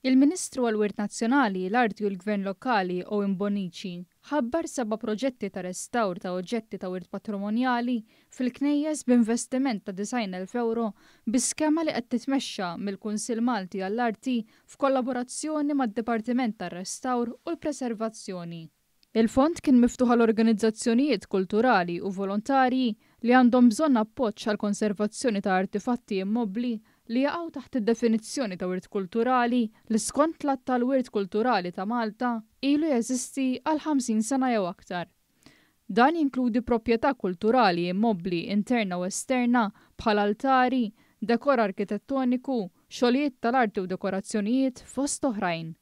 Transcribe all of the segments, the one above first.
Il-Ministru għall-Wirt Nazzjonali, l-Arti u l-Gvern Lokali Owen Bonnici ħabbar seba' proġetti ta' restawr ta' oġġetti ta' wirt patrimonjali fil-knejjes b'investiment ta' 90,000 ewro bi skema li qed titmexxa mill-Kunsill Malti għall-Arti f'kollaborazzjoni mad-Dipartiment tar-Restawr u l-Preservazzjoni. Il-fond kien miftuħ għal organizzazzjonijiet kulturali u volontarji li għandhom bżonn appoġġ għall-konservazzjoni ta' artifatti immobbli li jaqgħu taħt id-definizzjoni ta' wirt kulturali li skont l-Att tal-Wirt Kulturali ta' Malta ilu jeżisti għal 50 sena jew aktar. Dan jinkludi proprjetà kulturali immobbli interna u esterna bħal altari, dekor arkitettoniku, xogħlijiet tal-arti u dekorazzjonijiet fost oħrajn.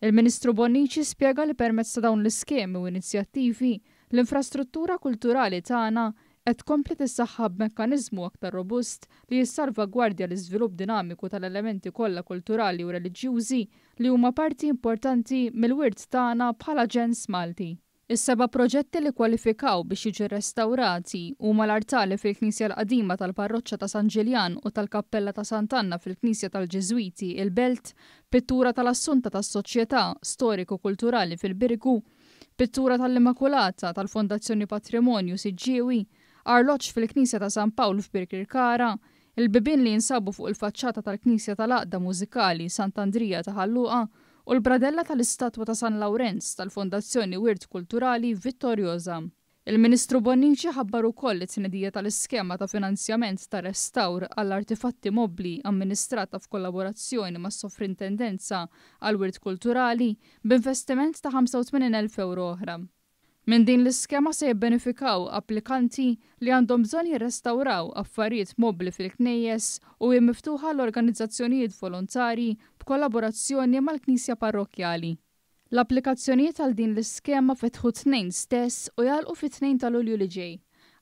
Il-Ministru Bonnici spjega li permezz ta' dawn l-iskemi u inizjattivi, l-infrastruttura kulturali tagħna qed tkompli tissaħħaħ b'mekkaniżmu aktar robust li jissalvagwardja l-iżvilupp dinamiku tal-elementi kollha kulturali u reliġjużi li huma parti importanti mill-wirt tagħna bħala ġens Malti. Is-seba' proġetti li kkwalifikaw biex jiġu rrestawrati huma l-artali fil-Knisja l-Qadima tal-Parroċċa ta' San Ġiljan u tal-Kappella ta' Sant'Anna fil-Knisja tal-Ġiżwiti, il-Belt, pittura tal-Assunta tas-Soċjetà Storiku-Kulturali fil-Birgu, pittura tal-Immakulata tal-Fondazzjoni Patrimonju Siġġiewi, arloġġ fil-Knisja ta' San Pawl f'Birkirkara, il-bibien li jinsabu fuq il-faċċata tal-Knisja tal-Għaqda Mużikali Sant'Andrija ta' Ħal Luqa u l-bradella tal-istatwa ta' San Lawrenz tal-Fondazzjoni Wirt Kulturali Vittoriosa. Il-Ministru Bonnici ħabbar ukoll it-tnedija tal-iskema ta' finanzjament ta' restawr għall-artifatti mobbli amministrata f'kollaborazzjoni mas-Sovrintendenza għall-Wirt Kulturali b'investiment ta' 85,000 ewro oħra. Minn din l-iskema se jibbenefikaw applikanti li għandhom bżonn jirrestawraw affarijiet mobbli fil-knejjes u hi miftuħa għal organizzazzjonijiet volontarji b'kollaborazzjoni mal-Knisja Parrokkjali. L-applikazzjonijiet għal din l-iskema fetħu t-Tnejn stess u jagħlqu fit-2 ta' Lulju li ġej.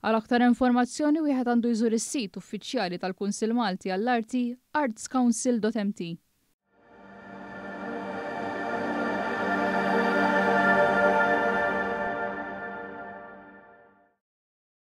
Għal aktar informazzjoni wieħed għandu jżur is-sit uffiċjali tal-Kunsill Malti għall-Arti artscouncil.mt.